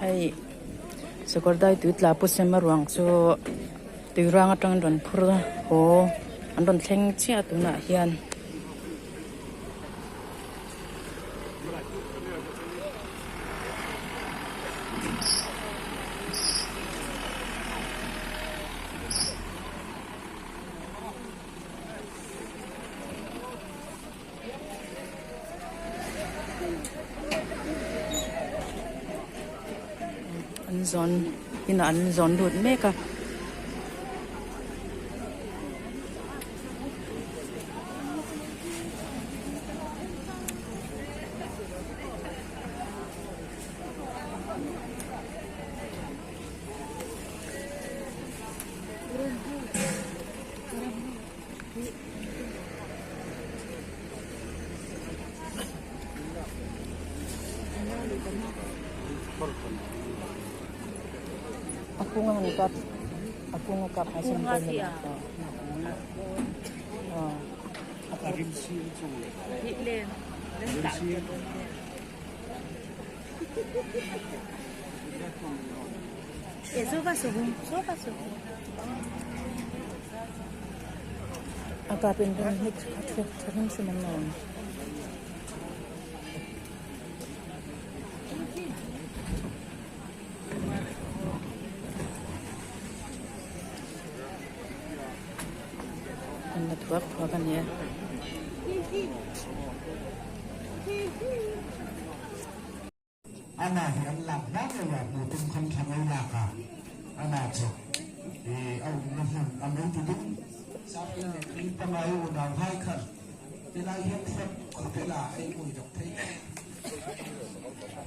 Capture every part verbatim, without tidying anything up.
Hei, Sakawrdai tuitla pu sem a ruang chu tuirang aṭang an rawn phur a, aw, an rawn thleng chiah a tunah hian. An zawn, inah an zawn lut mek a. A kunga han kap, a kunga kap a sin ko ni. Oh. A kapin ring hnik a thu, thu ring chu man lo. An la thuak thuak a nia. Ana hi an lak hlak lo a, hmu tum khan thang ei lak a. Ana chu, e, a umna hmun a mawi ti ding. Sap in leh tui pangai unauhai khan, tilai hian thlep khawp ila ei ui dawk thei.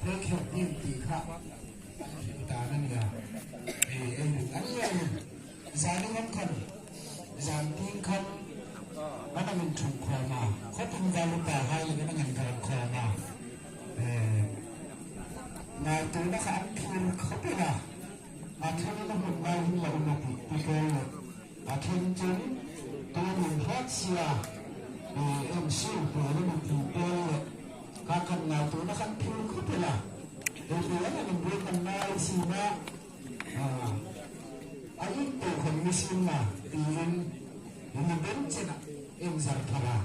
Hei kher hnim ti kha an hrildan a nia. E, ei ring ang nge. Zanin an khan, zan tieng khan an ang inṭhung khawm a, khawpin Valutahai leh an ang inṭhung khawm a. Eh, ngaituona kha an thlir khawp ila, a thlengna hmun lai hin la um a tih, ti vel leh, a thleng chun tunin hriat sia, eh, M C U pawh an um tih vel leh, kha khan ngaituona kha an thlir khawp ila, eh, an ang inruat hman lai si na, Ah, a in te khom ni sin na, tiin, ni ben chena, en zar thara.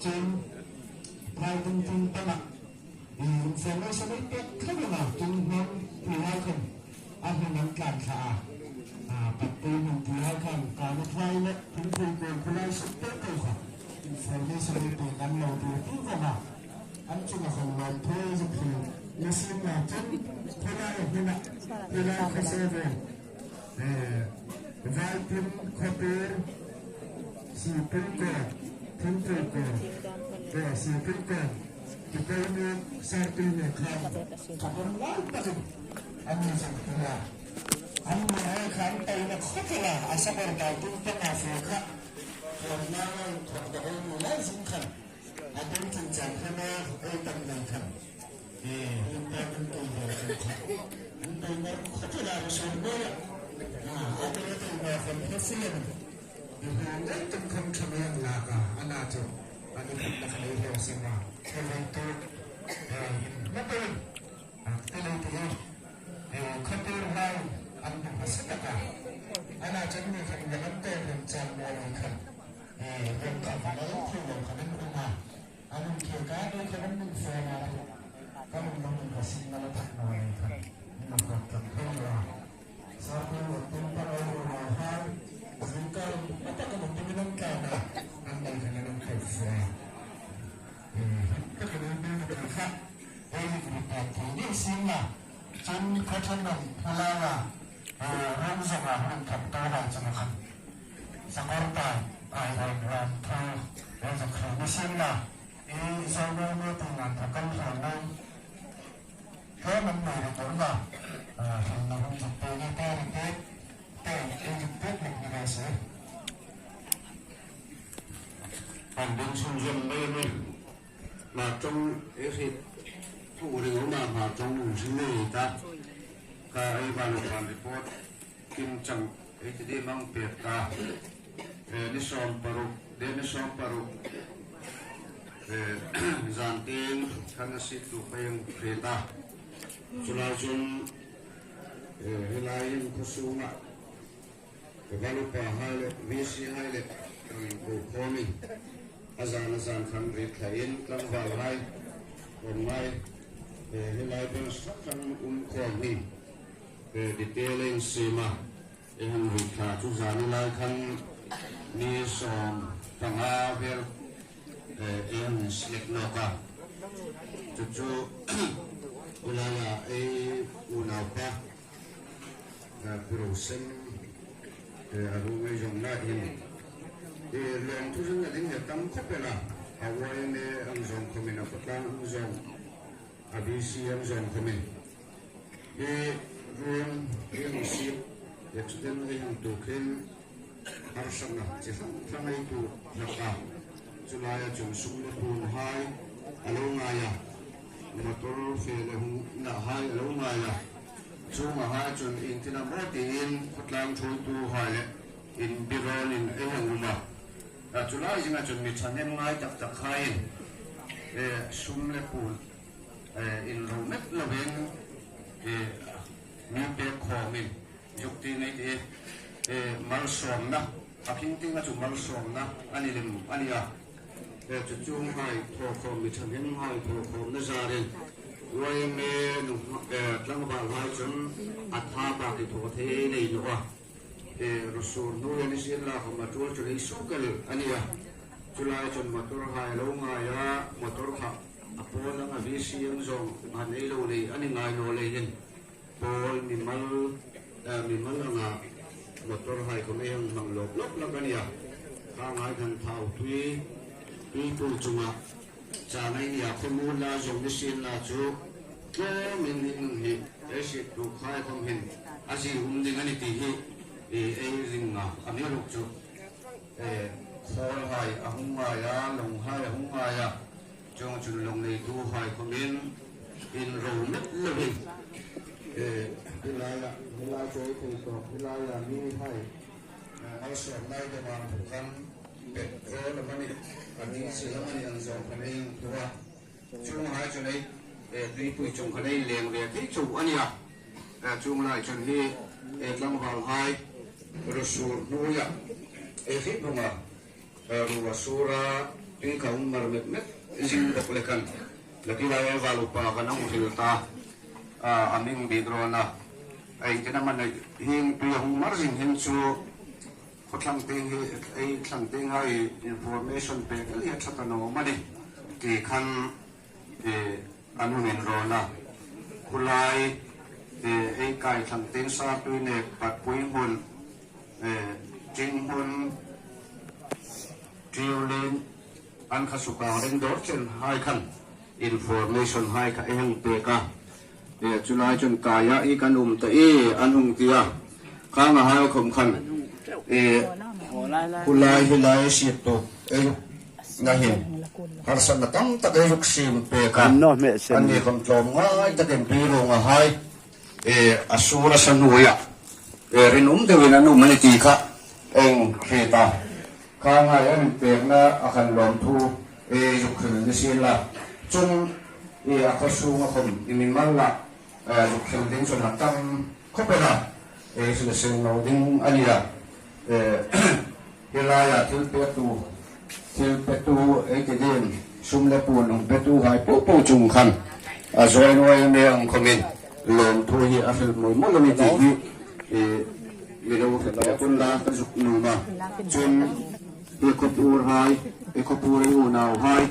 Chun, Pride in tin tana, information ei pek thei na, tin hmang, ti lai khom, a hmang an tlan thla a. Ah, pat te hmang ti lai khom, ka na thlai le, tin thlai ko, ko lai suk te ko kha. Information ei pek an lo ti, ti ko na. An chunga khan lawm thaw zuk hril ni sin na chun, khawlai hmuna, khawlai khaw se ve. Eh, Vaipum, Khawpur, Sipui ko, Thingpui ko, eh, Sipui ko, Kipui ni, Sarpui ni khan, ka pawm lai takin, an ni zuk hril a. An ni hai khan taina khawtla, a Sakawrdai tum panga fe kha, khawm na ngai thawk ta ei ni lai zing khan. A ding chang chang kha na, ei tam nang khan. Eh, in ta kan kong bol kan kha. In ta mar kha chu la so mo ya. Ah, a ta ta ma khan kha si le. Di ha ngai tum kham kham yang la ka, ana chu. Ani khan na khan ei lo se ma. Kha ngai tu. Eh, ma pe. Ah, te lo tu. Eh, kha tu lai. An ta sa ta ka. Ana chan ni khan ya kan te khan chan mo lai khan. Eh, kan ka khan ei tu lo khan an khan na. An um thei ka, dei kha an min fe na, ka min lo min ka sin na la thak naw ni khan. Min lo thak thak thei lo. Sa ko lo tum pa lo lo na ha. Zin ka lo, ma ta ka lo tum min an ka na. An dei kha an um thei fe. Eh, ta ka lo min ka kha. Ei ni ka ta thei ni sin na. Chun kha chan na, kha la la. Eh, ram za ma hung thak ta la chan khan. Sakawrdai, ai ram ram tho. Ei za kha ni sin na. I zawlnei mi tin an thaw kan hran nai. He man nei ri tur la. A, hran na hun zuk pe ni te ri te. Te, e zuk pe ni ni se. An ding sun zon mai ni. Ma chong e si. Thu ri ngau ma ma chong nu sin nei ta. Ka ei ban ban report. Kim chang, ei ti di mang pek ta. Eh, ni sawm paruk, de ni sawm paruk. Eh, zan tieng, khan a sit tu ka hang hre ta. Chulai chun, Eh, hi lai hin khuo sunga, eh, Valupa hai le, V C hai le, kan inko khawm in, a zan a zan khan rit thlain, tlangvalhai, khawm ngai, eh, hi lai ber sak khan um khawm in, eh, detail in siem a, eh, han rit thla chu zan hi lai khan mi sawm panga vel, eh, eh, han select nawk a. Chu chu, hi laia ei unaupa, eh, Pu Rosem, eh, a ruong ei zawngna hin, eh, lawmthu ringna ding hi a tam khawp el a, a Y M A ang zawng khawmin, a khawtlang ang zawng, a V C ang zawng khawmin. Eh, ruong, ruong si, accident ei hang tuok hin, harsatna chi hrang hrang ei tuok hlak a. Chu laia chun sum le puon hai a lo ngai a, motor fe le hung na hai a lo ngai a. Chunga hai chun iengtin am maw tiin khawtlang thuoituhai le inbirawnin ei hang um a. A chu lai zinga chun mi thahnem ngai tak tak haiin, eh, sum le puon, eh, inro met lovin, eh, mi pek khawmin, zuk ti ngei ti, eh, malsawmna, a khing tienga chu malsawmna a ni lem a nih a. Eh, chu chuonghai thaw khawm, mi thahnemhai thaw khawmna zarin, Y M A nu, eh, tlangvalhai chun a tha bak hi thaw thei nei naw a. Eh, ruo sur hnuoia ni sien la khawm a ṭuol chu ei suok el a nih a. Chu lai chun motor hai a lo ngai a, motor kha a pawl anga V C ang zawng han ei lo nei a ni ngai naw leiin, pawl mimal, eh, mimal anga motor hai khawm ei hang hmang lawp lawp hlak a nih a. Khanghai khan thau tui, tuipui chunga chang ei nih a, khawmuol la zawng ni sien la chu tlawmin hi nun hi ei siet tuokhai khawm hin a zi um ding a nih ti hi, eh, ei ring a, amiruokchu, eh, khawlhai a hung ngai a, lawnghai a hung ngai a, chuong chun lawng neituhai khawmin inro met lovin, eh, hi laia, hi lai chu ei thei tawk, hi laia mihai, eh, malsawmna ei demand thu khan petrol amanih, a diesel amanih ang zawng khan ei hang thu a. Chuonghai chun ei, eh, tuipui chung khan ei leng ve thei chau a nih a. Eh, chuong lai chun hi, eh, tlangvalhai ruo sur hnuoia, eh, khi bunga, eh, ruo a sur a, tui kha um mar met met zing bawk le khan, la ki lai Valupa khan a hung hril ta, a, a mi inbiek rawn a. Iengtin am a ni, hieng tui a hung mar zing hin chu, khawtlang tieng hi, ei thlang tienghai information pek el hi a ṭha ta naw am a nih ti khan, eh, an hung inrawn a. Khulai, eh, ei kai thlang tieng Sartui nek, Patpui hmun, eh, Ṭinghmun, Ṭiulin, an kha sukang ring dawr chen hai khan information hai kha ei hang pek a. Eh, chu lai chun kaia i kan um ta i an hung ti a. Khang a hai khawm khan, eh, khulai hi lai siet tu ei na hin harsatna tam tak ei zuk siem pek a. An ni khawm tlawmngai takin tui ruonga hai, eh, a sur a sa hnuoia, eh, rinum deuin an um a nih ti kha ei hriet a. Khanghai an pekna a khan lawmthu ei zuk hril ni sien la. Chun, eh, a khaw sunga khawm i mimal la, eh, zuk hril ding chun a tam khawp el a. Eh, chu le seng lo ding a nih a. Eh, hi laia thil petu, thil petu ei ti ding, sum le puon hung petuhai po po chung khan, a zawng nuoi a mi ang khawmin lawmthu hi a hril mawl mawl a nih ti hi, eh, mi lo hril pek un la ka zuk nuom a. Chun, i khawpurhai, i khawpur i unauhai,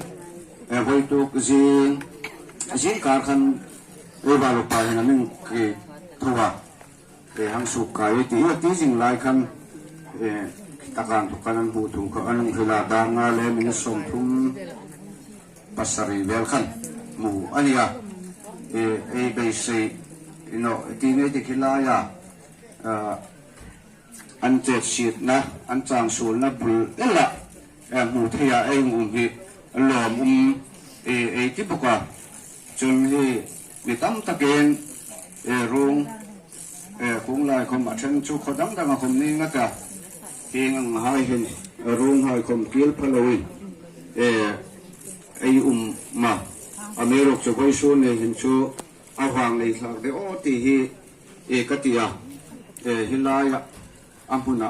eh, vawituk zing, zing kar khan, eh, Valupa hin a mi hang thaw a, eh, hang suk kai ti, eh, ti zing lai khan, eh, takan thu khan an hmu thung kha an hung hril a, dar nga le minute sawmthum pasari vel khan hmu a nih a. Eh, ei beisei, i naw, ti ngei ti khi laia, ah, an chet sietna, an chang suolna bul ela, eh, hmu theia ei hung um hi lawm um, eh, ei ti bawk a. Chun hi mi tam takin, eh, ruong, eh, kung lai khawm a ṭhen chu khaw dang danga khawm ni ngei a. Hieng ang hai hin ruonghai khawm kil pha loin, eh, ei um a. Amiruokchu vawisun ni hin chu a hang nei thlak de aw ti hi, e, ka ti a, e, hi laia a hmuna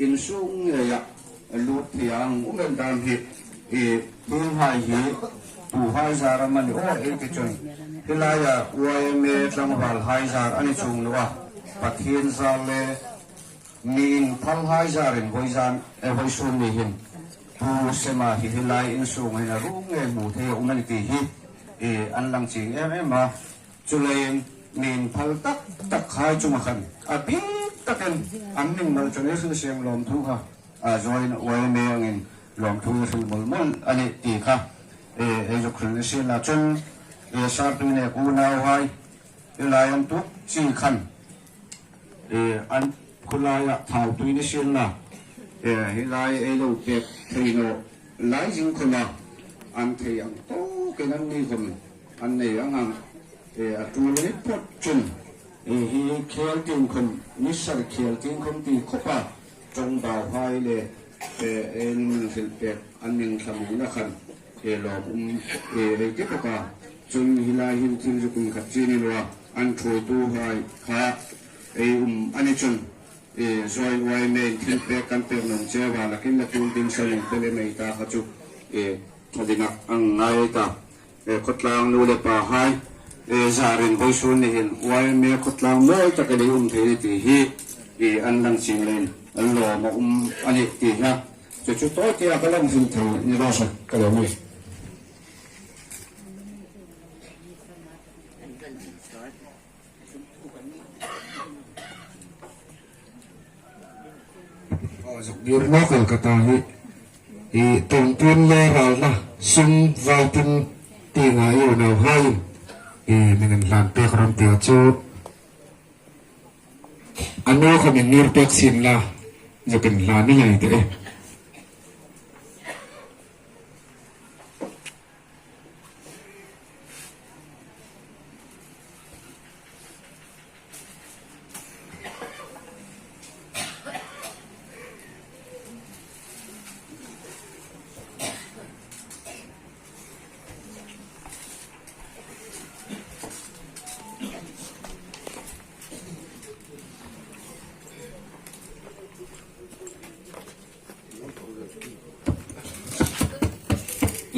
insung ngeia lut thei ang um el dan hi, e, hi hai hi tu hai zar am a ni aw ei ti chun, hi laia Y M A tlangval hai zar a ni chuong naw a, Pathien zar le mi inphal hai zarin vawizan, e, vawisun ni hin tu sema hi hi lai insung hin a rung nge hmu thei a um a ni ti hi, e, an lang chieng em em a. Chuleiin mi inphal tak tak hai chunga khan a bik takin an hming mal chun ei hril seng lawmthu kha, a, join Y M A angin lawmthu ei hril mul mul a nih ti kha, e, ei zuk hril ni sien la chun, e, Sartui nek unauhai, e, lai an tuk chi khan, e, an khulaia thautui ni sien la, e, hi lai ei lo pek thei naw lai zing khawma an thei ang tawkin an ni khawm an nei ang ang, e, a tul ri phawt chun, e, hi khel tieng khawm, ni sar khel tieng khawm ti khawpa ṭawngbauhai le, e, e, an hrilpek an hming thlamna khan, e, lawm um, e, ei ti bawk a. Chun hi lai hin thil zuk um khat chi ni naw a, an ṭhuoituhai kha ei um a ni chun, e, join Y M A-in thilpek kan pek naw che a, va lakin la tul ding sanin pele mei ta kha chu, e, tha dingin a ngai ta. E, khawtlang nu le pahai, e, zarin vawisun ni hin Y M A khawtlang mawi takin ei um thei ni ti hi, e, an lang chieng leiin an lawm a um a nih ti hi chu chu tawi tia ka lang hril thei ni raw se ka lawm a nih. Aw, zuk dir nawk el ka ta hi. I, tuntun le ralna sum vai tin ti ngai unauhai, i, min inhlan pek ram tia chu a nu kha min ngir pek sien la, zuk inhlan ni ngei ta e.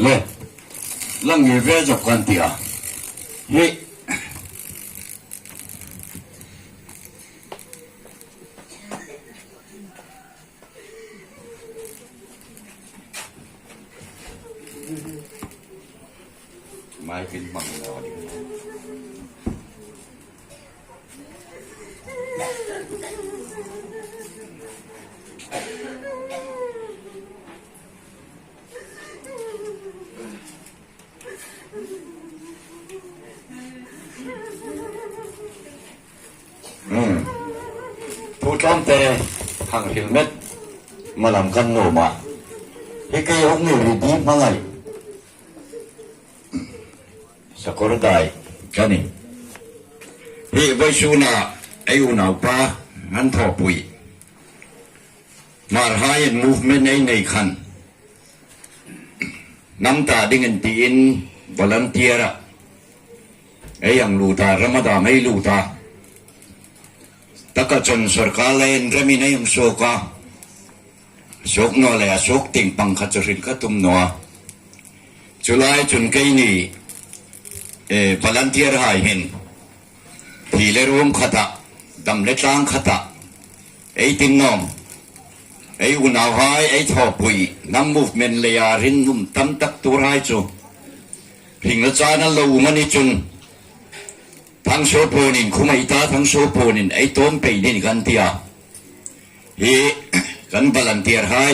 Le, lang nge ve zok kan tia. Hi. Mai kin mang lo. Hmm. Thu tlawmte hang hril met malam kan nuom a. Hi kei hung ni ri di hmangai. Sakawr dai ka nih. Hi vawisuna ei unaupa an thawpui. Hmarhaiin movement ei nei khan. Hnam ta dingin tiin volunteer-a ei hang lut a, ram a dam ei lut a. Taka chun sawrkar leiin ramin ei hang suok a. Suok naw le a suok tieng pang kha chu hril ka tum naw a. Chu lai chun keini, eh, volunteer-hai hin phi le ruom khata, dam le tlang khata, ei tin nawm, ei unauhai, ei thawpui, hnam movement leia rinum tam tak tuorhai chu hringna chana lo um a ni chun, Thangsaw puon inkhum ei ta, Thangsaw puon in ei tawm pei ding kan tia. Hi kan volunteer-hai,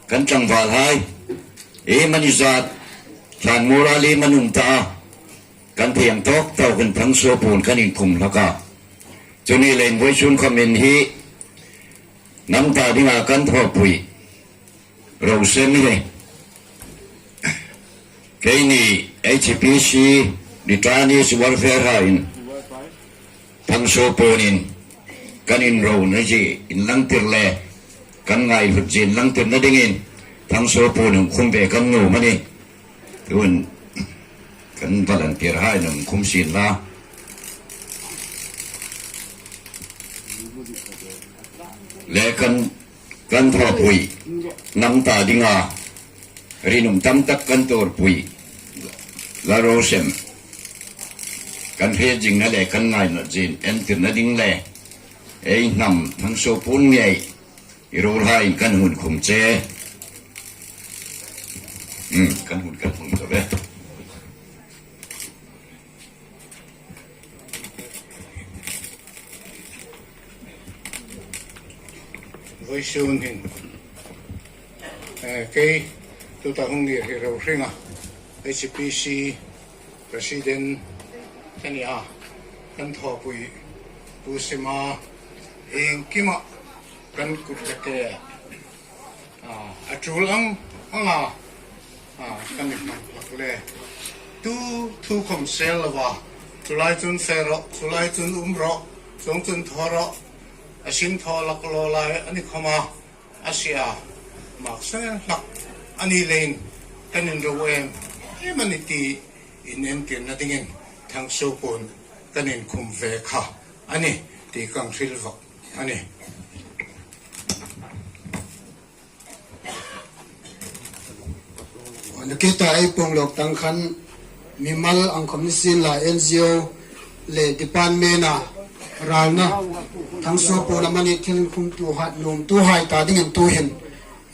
kan tlangvalhai, ei mani zat, tlan mora le manum ta, kan thei ang tawk tawkin Thangsaw puon kan inkhum hlak a. Chu ni leiin vawisun kha min hi hnam ta dinga kan thawpui Rosem hi. Keini H P C, Returnees Welfare-hai in Thangsaw puon in kan inrona zie inlangtir le kan ngaihlut zie inlangtirna dingin Thangsaw puon hung khum ve kan nuom a nih. Tuhin kan volunteer-hai hung khum sien la. Le kan, kan thawpui hnam ta dinga rinum tam tak kan tuorpui Lalrosem kan hriet zingna le kan ngaina zin entirna ding le ei hnam Thangsuo puon ngei i ruolhai kan hun khum che. Hmm, kan hun kan hun ta ve. Vawisun hin, eh, kei tuta hung ngir hi Rohringa H P C President ka ni a, kan thawpui Pu Sima iengkima kan kut le ke, a, a tul ang anga, a, kan ni hmang hlak le. Tu thu khom sel lova, chu lai chun fe ro, chu lai chun um ro, chuong chun thaw ro, a sin thaw lak lo lai a ni khoma, a sia mak sel hlak a ni leiin kan inro em em a ni ti inentirna dingin Thangsuo puon kan inkhum ve kha a nih ti kan hril vak a nih. Nakie ta ei puong lawk tang khan mimal ang khom ni sien la N G O le department-a ralna Thangsuo puon amani thil inkhumtuhai, nuomtuhai ta dingin tuhin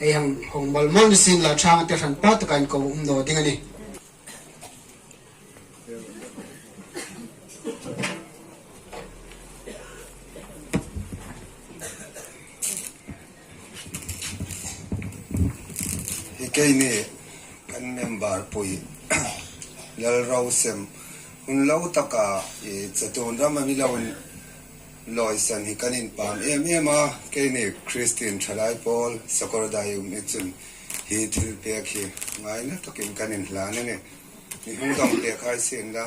ei hang hung mal mal ni sien la, ṭhang te hran pa taka inko um naw ding a nih. Hi keini kan member pui Lalrosem, hun lo taka i chatuon ram a mi lo inlawisan hi kan inpam em em a, keini Christian ṭhalai pawl Sakawrdai um ni chun hi thilpek hi ngaina takin kan inhlan a nih. Mi hung dawng pek hai sien la.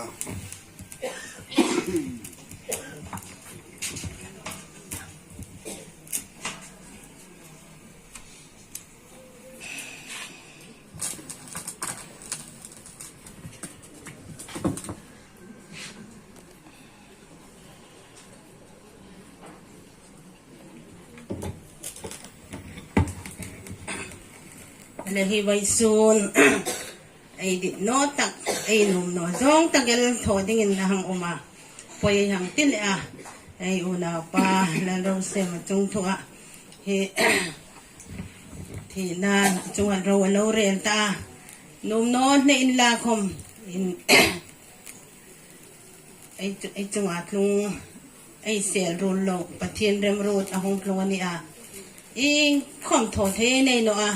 Le hi vawisun ei dit naw tak, ei nuom naw zawng tak el thaw dingin a hang um a. Pawi ei hang ti leh a, ei unaupa Lalrosem a chungthua hi thina chunga ro a lo rel ta a. Nuom naw hne inla khom in ei chu, ei chunga tlung, ei sel ruol lo, Pathien remruot a hung tlung a ni a. Iengkhom thaw thei nei naw a.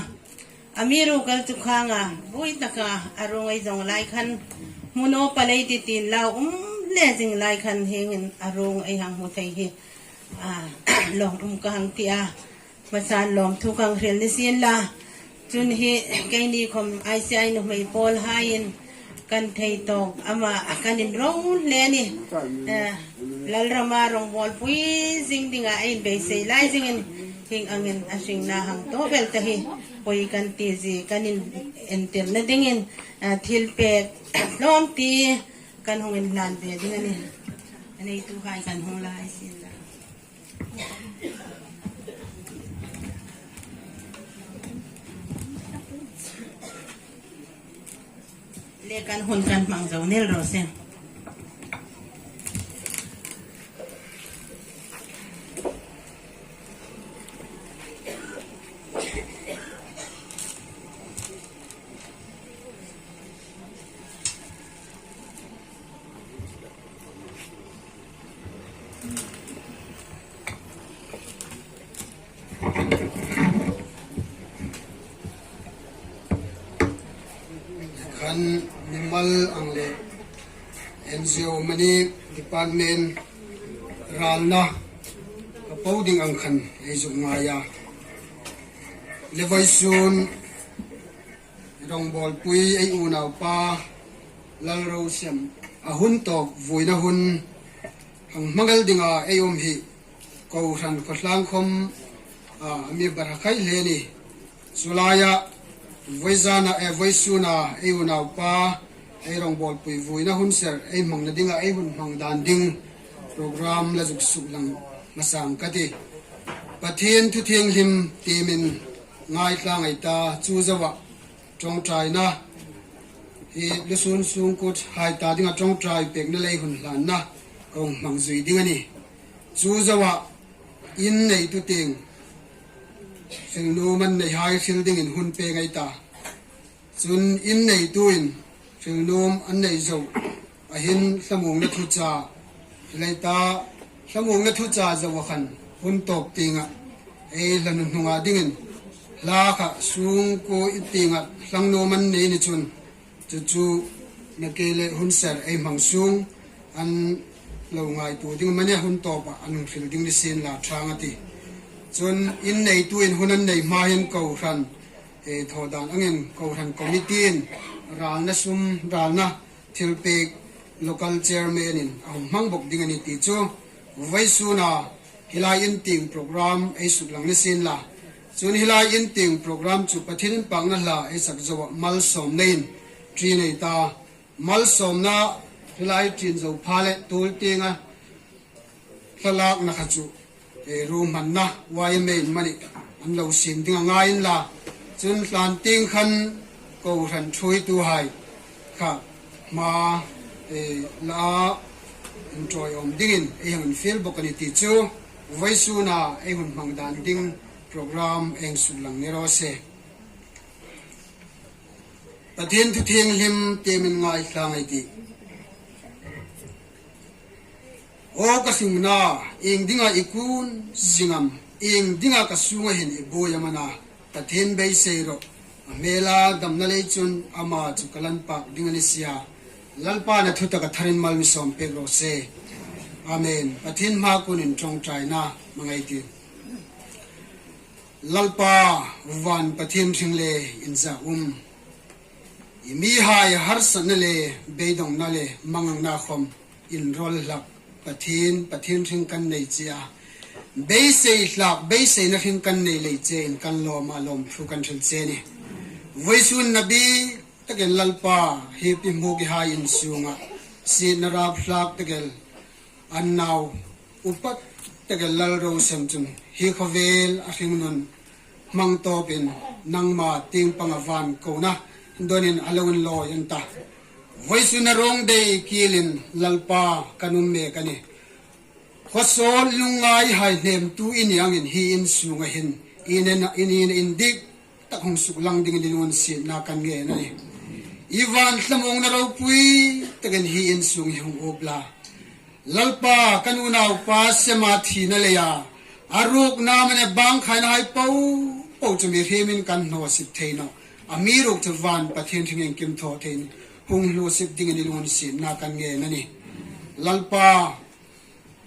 Amiruokchu khang a, buoi taka a ruong ei zawng lai khan, hmu naw pal ei ti tiin lau um le zing lai khan hieng hin a ruong ei hang hmu thei hi, a, lawm um ka hang ti a. Hmasan lawmthu kan hril ni sien la. Chun hi keini khom I C I nuhmei pawl haiin kan thei tawk ama kan inro hle a nih. Eh, Lalrama rongbawlpui zing dinga ei beisei lai zingin hieng angin a hringna hang thaw bel ta hi pawi kan ti zie kan inentirna dingin, eh, thilpek tlawmte kan hung inhlan ve ding a nih. A neituhai kan hung la hai sien la. Le kan hun kan hmang zo nel ro se. Khan mimal ang le N G O mani department ralna ka po ding ang khan ei zuk ngai a. Le vawisun rongbawlpui ei unaupa Lalrosem a hun tawk vuina hun hang hmangal dinga ei um hi kohran khawtlang khom, a, a mi bar khai hle a nih. Chu laia vawizana, eh, vawisuna ei unaupa ei rongbawlpui vuina hun ser ei hmangna dinga ei hun hmang dan ding program la zuk suklang hmasa ka ti. Pathien thu thienghlim tiemin ngaithla ngai ta, chu zoa ṭawngṭaina hi lusun sungkuthai ta dinga ṭawngṭai pekna lei hun hlanna ka hung hmang zui ding a nih. Chu zoa in neitu tieng hril nuom an neihai hril dingin hun pe ngai ta. Chun in neituin hril nuom an nei zo a hin hlamuongna thucha, hlei ta hlamuongna thucha zoa khan hun tawp tienga ei hla hnuhnunga dingin hla kha sungkuo i tienga hlang nuom an nei ni chun, chu chu nakie le hun ser ei hmang sung an lo ngaituo ding mania hun tawpa an hril ding ni sien la ṭhang a ti. Chun in neituin hun an nei hma hin kohran e, thaw dan angin kohran committee-in ralna sum, ralna thilpek local chairman-in a hung hmang bawk ding a nih ti chu vawisuna hi lai in tieng program ei suklang ni sien la. Chun hi lai in tieng program chu Pathien inpakna hla ei sak zoa malsawmna in ṭi nei ta. Malsawmna hi lai ṭin zo pha le tul tienga thlalakna kha chu, e, ruhmanna Y M A-in mani an lo siem ding a ngai inla. Chun hlan tieng khan kohran ṭhuoituhai kha hma, e, la inṭawiawm dingin ei hang infiel bawk a nih ti chu vawisuna ei hun hmang dan ding program ei hang suklang ni raw se. Pathien thu thienghlim tiemin ngaithla ngai ti. Aw ka hringna, ieng dinga i kun zing am, ieng dinga ka sunga hin i buoi am a na, Pathien beisei rawh. A hmela damna lei chun ama chu ka lan pak ding a ni si a. Lalpan a thu taka tharin mal mi sawm pek raw se. Amen. Pathien hma kunin ṭawngṭaina hmangai ti. Lalpa van Pathien hring le inza um, i mihai harsatna le beidongna le mangangna khom inrawl hlak Pathien, Pathien hring kan nei che a. Beisei hlak, beiseina hring kan nei lei che in kan lawm a, lawmthu kan hril che a nih. Vawisun nabi takin Lalpa hi pi hmuk i hai in sunga sietna rap hlak takel an nau upat takel Lal Rosem chun hi khawvel a hringnun hmang tawpin nangma tieng panga van kona dawnin a lo inlawi an ta. Vawisun a rawng dei kielin Lalpa kan um mek a nih. Khawsawn lungngaihai hnemtu i ni angin hi in sunga hin in, in, in, indik tak hung suklang dingin i lunginsietna kan ngen a nih. I van hlamuongna ropui takin hi in sung hi hung up la. Lalpa, kan unaupa Sema thina leia a ruokna mani bang khaina hai po po chu mihriemin kan hnaw sip thei naw. Amiruokchu van Pathien hringin kim thaw thei ni hung hluo sip dingin i lunginsietna kan ngen a nih. Lalpa,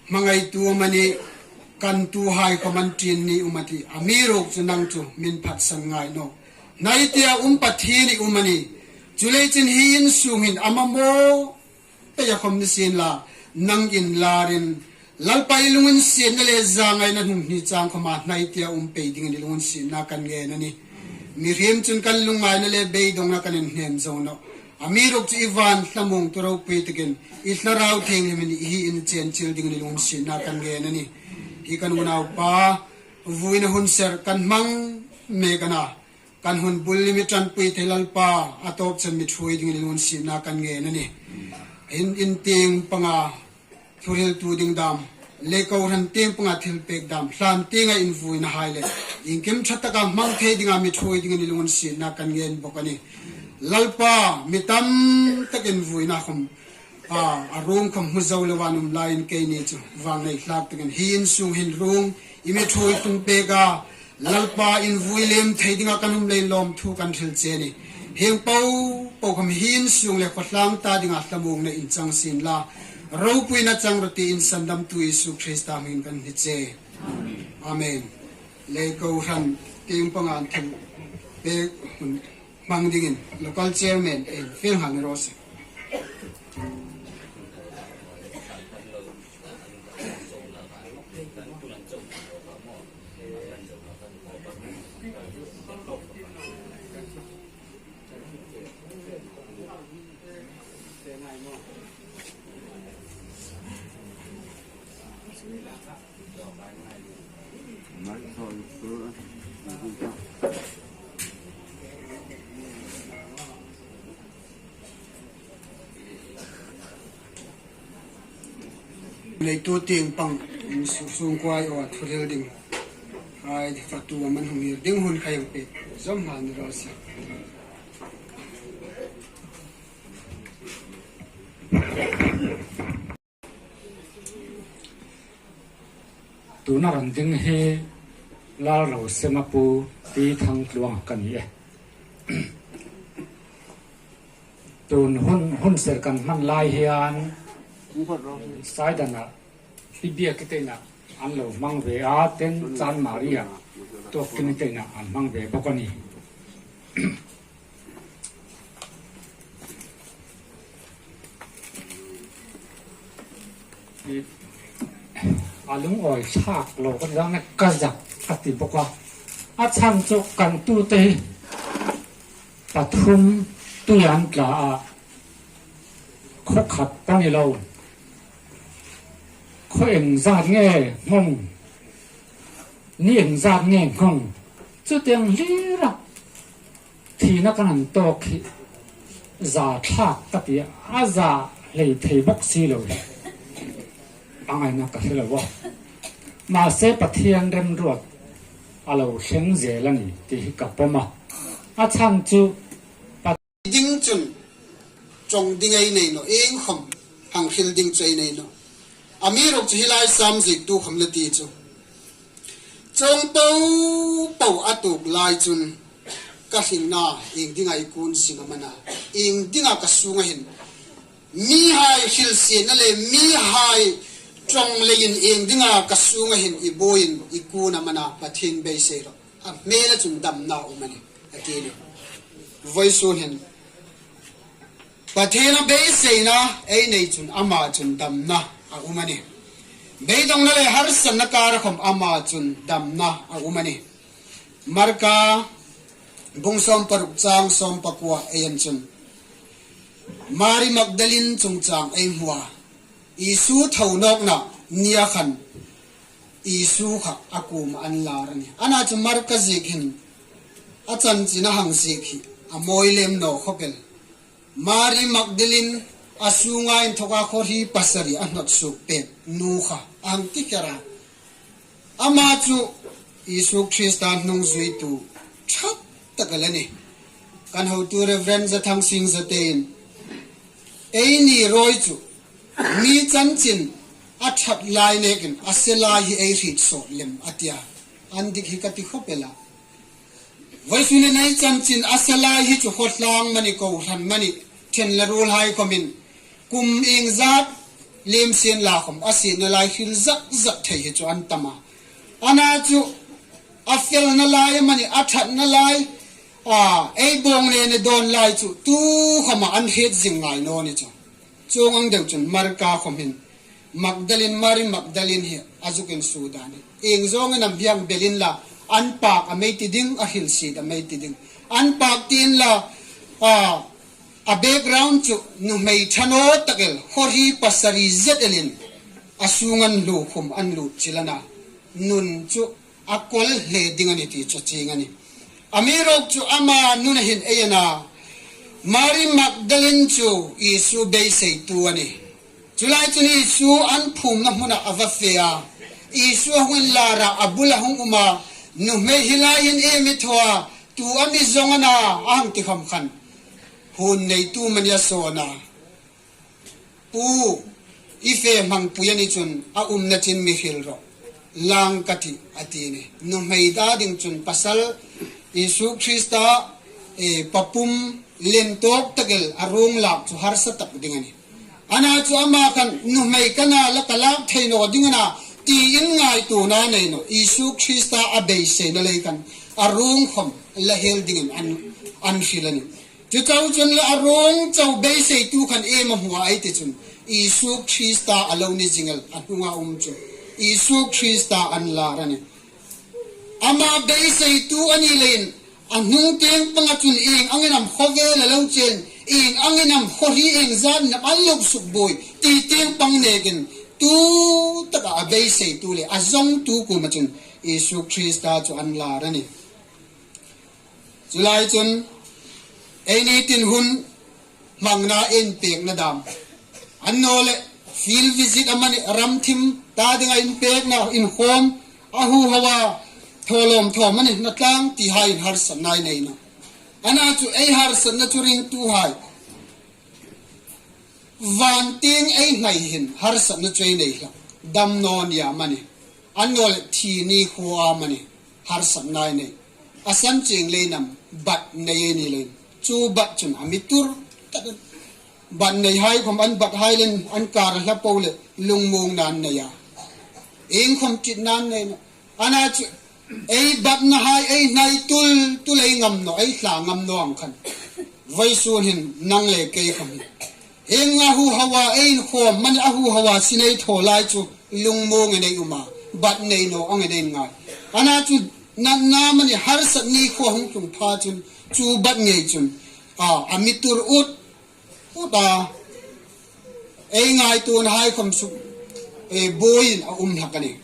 hmangaitu amanih, kantuhai khom an ṭin ni um a tih. Amiruokchu nang chu min phatsan ngai naw. Hnai tia um Pathien i um a nih. Chuleiin hi in sung hin a mamaw peia khom ni sien la, nang inlarin Lalpa i lunginsietna le zangaina hnung hni chang khoma hnai tia um pei dingin i lunginsietna kan ngen a nih. Mihriem chun kan lungngaina le beidongna kan inhnem zo naw. Amiruokchu i van hlamuongtu ropui takin i Thlarau Thienghlimin hi in chen chil dingin i lunginsietna kan ngen a nih. Hi kan unaupa vuina hun ser kan hmang mek a na, kan hun bul lim i ṭanpui thei Lalpa, a tawp chen mi ṭhuoi dingin i lunginsietna kan ngen a nih. In, in tieng panga thuhriltu ding dam le kohran tieng panga thilpek dam, hlan tienga invuinahai le iengkim ṭha taka hmang thei dinga mi ṭhuoi dingin i lunginsietna kan ngen bawk a nih. Lalpa, mi tam takin vuina khom, a, a ruong khom hmu zo loa an um laiin keini chu vangnei hlak takin hi in sung hin ruong i mi ṭhuoi tlung pek a, Lalpa, invui lem thei dinga kan um leiin lawmthu kan hril che a nih. Hieng po po khom hi in sung le khawtlang ta dinga hlamuongna inchang sien la, ropuina chang rawh tiin Sandamtu Isu Krista hmingin kan hni che. Amen. Le kohran tieng panga thilpek hun hmang dingin local chairman ei fiel nghal ni raw se. Neitu tieng pang in su sung kuai aw thu hril ding. Ai, fatu a man hung hir ding hun kha hang pek zawm hma ni raw se. Tuna rawn ding hi Lalrosema pu Pi Thangtluang ka ni e. Tun hun, hun ser kan hman lai hian Saidana Pi Biaki te inah an lo hmang ve a, tin Chan Maria Tuakkimi te inah an hmang ve bawk a ni. A lungawi thlak lo ka dang e, ka zak a ti bawk a. A chhan chu kan tute hi pathum tui an tla a, khaw khat pawh ni lo. Khaw engzat nge nghawng, ni engzat nge nghawng, chutiang hlira thina kan han tawk hi za thlak ka ti a, a za hlei thei bawk si lo hi a ngaina ka hre lo a. Mahse, Pathian remruat a lo thleng zel a ni tih hi ka pawm a. A chhan chu ding chun ṭawng ding ei nei naw, iengkhawm hang hril ding chu ei nei naw. Amiruokchu hi lai Sam ziektu khawm la ti chu. Chuong po po a tuok lai chun ka hringna ieng dinga i kun zing am a na, ieng dinga ka sunga hin mihai hrilsietna le mihai ṭawng leiin ieng dinga ka sunga hin i buoiin i kun am a na, Pathien beisei rawh. A hmela chun damna a um a nih, a ti a nih. Vawisun hin Pathiena beiseina ei nei chun ama chun damna a um a nih. Beidongna le harsatna kara khawm ama chun damna a um a nih. Marka bung sawm paruk chang sawm pakua ei en chun Mari Magdalin chungchang ei hmu a, Isu tho nawkna nia khan Isu kha a kuoma an lar a nih. Ana chu Marka ziek hin a chanchin a hang ziek hi a mawi lem naw khawp el. Mari Magdalin a sunga inthoka khawhri pasari a hnawt suok pek nu kha a hang ti kher a. Ama chu Isu Krista hnungzuitu ṭha tak a la nih. Kan hotu Reverend Zathang Singh Zatein, eini rawi chu mi chanchin a ṭhat lai nekin a se lai hi ei hriet sawt lem a ti a. An dik hi ka ti khawp el a. Vawisun hin ei chanchin a se lai hi chu khawtlang mani, kohran mani, ṭhen le ruolhai khawmin kum iengzat lem sien la khawm a sietna lai hril zak zak thei hi chu an tam a. Ana chu a felna lai mani, a ṭhatna lai, a, ei bawng nen a dawn lai chu tu khawma an hriet zing ngai naw ni chu. Chuong ang deu chun Marka khawm hin Magdalin, Mari Magdalin hi a zuk insuo dan hi. Ieng zawngin am hieng bel inla, an pak a mei ti ding, a hrilsiet a mei ti ding. An pak ti inla, a, a background chu nuhmei ṭha naw tak el, khawhri pasari zet elin a sung an hluo khum, an lut chil a na. Nun chu a kawl hle ding a ni ti chu chieng a nih. Amiruokchu ama nuna hin ei en a, Mari Magdalin chu Isu beiseitu a nih. Chu lai chun Isu an phumna hmuna a va fe a, Isu a hung inlar a, a bula hung um a, nuhmei hi lai hin iem i thaw a, tu am i zawng a na, a hang ti khawm khan hun neitu mani a sawn a. Pu, i fe hmangpui a ni chun a umna chin mi hril rawh, lang ka tih, a ti a nih. Nuhmei ta ding chun pasal Isu Krista, e, papum len tawk tak el a ruong lak chu harsa tak ding a nih. Ana chu ama khan nuhmei ka na la ka lak thei naw ding a na tiin ngaituona nei naw. Isu Krista a beiseina lei khan a ruong khawm la hel dingin an, an hril a nih. Chu chau chun la a ruong chau beiseitu khan iem a hmu a ei ti chun, Isu Krista a lo ni zing el a hnunga um chu Isu Krista an lar a nih. Ama beiseitu a ni leiin a hnung tieng panga chun ieng angin am khawvel a lo chen, ieng angin am khawhri ieng zat nam an lo suk buoi ti tieng pang nekin tu taka a beiseitu le a zawngtu kuoma chun Isu Krista chu an lar a nih. Chu lai chun eini tin hun hmangna inpekna dam, annawleh field visit amanih, ram thim ta dinga inpekna, inkhawm, a huhau a, thawlawm thawm a ni, na tlang ti hai in harsatna ei nei nawh. Ana chu ei harsatna chu ringtuhai, van tieng ei hnai hin harsatna chu ei nei hlak. Damnaw ni amanih, annawleh thi ni khuo amanih, harsatna ei nei. A san chieng lei nam, bat nei ei ni leiin, chu bat chun a mi tur tak. Bat neihai khawm an bathai leiin an kar a hla po le lungmuongna an nei a, iengkhawm ṭitna an nei nawh. Ana chu ei batnahai ei hnai tul tul ei ngam naw, ei hla ngam naw ang khan, vawisun hin nang le kei khawm hi, hieng a huhau a ei inkhawm amanih, a huhau a sin ei thaw lai chu lungmuongin ei um a, bat nei naw angin ei ngai. Ana chu natna amanih, harsat ni khuo hung tlung pha chun chu bat ngei chun a, a mi tur ut ut a, ei ngaituonahai khawm suk, e, buoiin a um hlak a nih.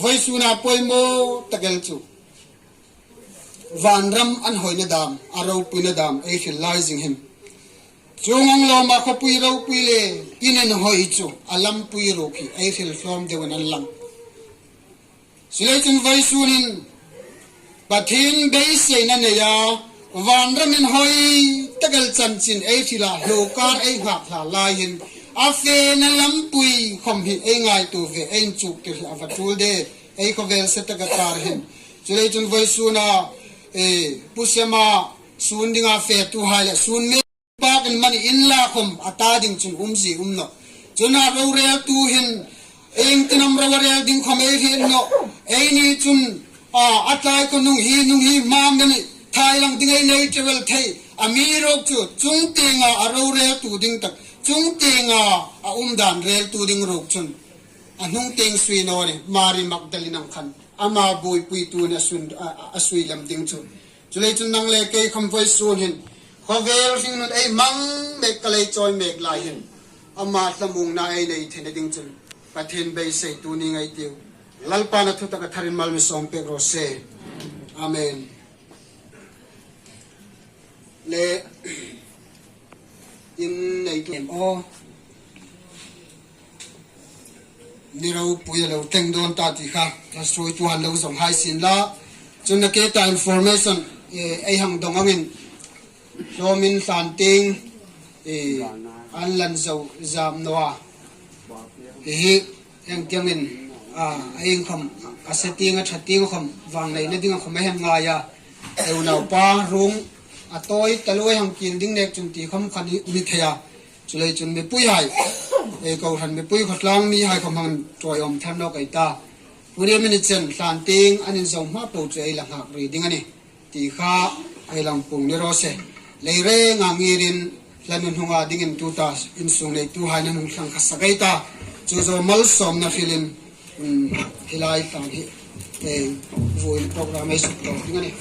Vawisuna poimaw tak el chu vanram inhawina dam, a ropuina dam ei hril lai zing hin, chuong ang lawma khawpui ropui le in inhawi chu a lampui ruok hi ei hril hlawm deuin an lang. Chuleiin chun vawisunin Pathien beiseina neia, vanram inhawi tak el chanchin ei hrila, hlawkar ei nghak hla lai hin, a fena lampui khawm hi ei ngaituo ve, ei inchuktir hi a va tul de, ei khawvel se taka kar hin. Chuleiin chun vawisuna, e, Pu Siama sun dinga fetuhai le sun me pakin mani inla khawm a ta ding chun umzie um nawh. Chun a roreltu hin, iengtin am ro a rel ding khawm ei hriet nawh. Eini chun, a, a tlai kha nung hi, nung hi hmang a nih, thai lang ding ei nei ṭheu el thei. Amiruokchu chung tienga a roreltu ding tak, chung tienga a umdan reltu ding ruok chun a hnung tieng sui naw a nih. Mari Magdalena khan ama buoipuitu ni a sun, a, a, a sui lem ding chu. Chuleiin chun nang le kei khawm vawisun hin khawvel hringnun ei hmang mek, ka lei chawi mek lai hin ama thlamuongna ei nei theina ding chun Pathien beiseitu ni ngei ei tiu. Lalpan a thu taka tharin mal mi sawm pek raw se. Amen. Le in nei tu em aw. Ni ropui a lo tleng dawn ta ti kha, a suoitu han lo zawng hai sien la. Chun a ke ta information, e, ei hang dawng angin, hlawmin hlan tieng, e, an lan zo zam naw a. Hi hi, engtiangin, a, a iengkhawm, a se tieng a ṭha tieng khawm, vangneina ding khawm a hang ngai a. Ei unaupa ruong a tawi taluo hang kil ding nek chun ti khawm kha ni, ni thei a. Chuleiin chun mipuihai, ei kohran mipui khawtlang mihai khawm hang ṭawiawm thar nawk ei ta. Pu Riamin chen hlan tieng an inzo hma po chu ei la nghak ri ding a nih ti kha ei lang puong ni raw se. Leirenga ngirin hla nun hnunga dingin tuta insung neituhai nan hung thlang kha sak ei ta. Chu zo malsawmna hrilin, um, hi lai tlang hi, eh, vuoin program ei suk tawk ding a nih.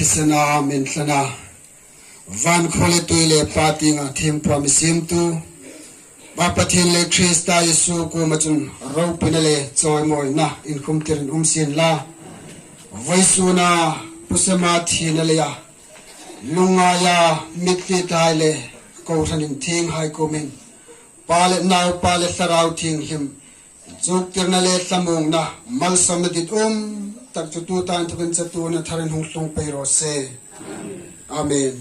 Thisena min thlana, van khaw le tui le pa tienga thiempu mi siemtu, Pa Pathien le Krista Isu kuoma chun ropina le chawimawina inkhumtirin um sien la. Vawisuna Pu Sema thina leia lungngaia mitthlietuhai le kohran inthienghai kuomin Pa le Naupa le Thlarau Thienghlim inchuktirna le thlamuongna malsawmna ditum tak chu tuta inthokin chatuona tharin hung tlung pei raw se. Amen.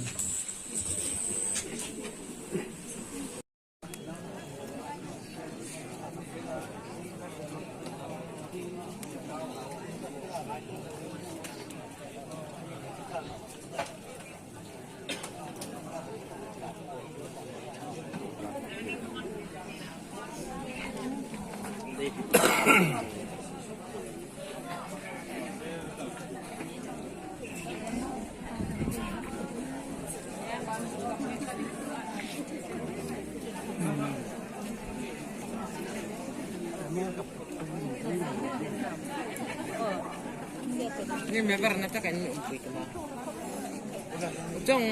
Ni me bar na ta kan ni umpi kuma. Jong.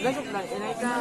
Lasuk lang inai ka.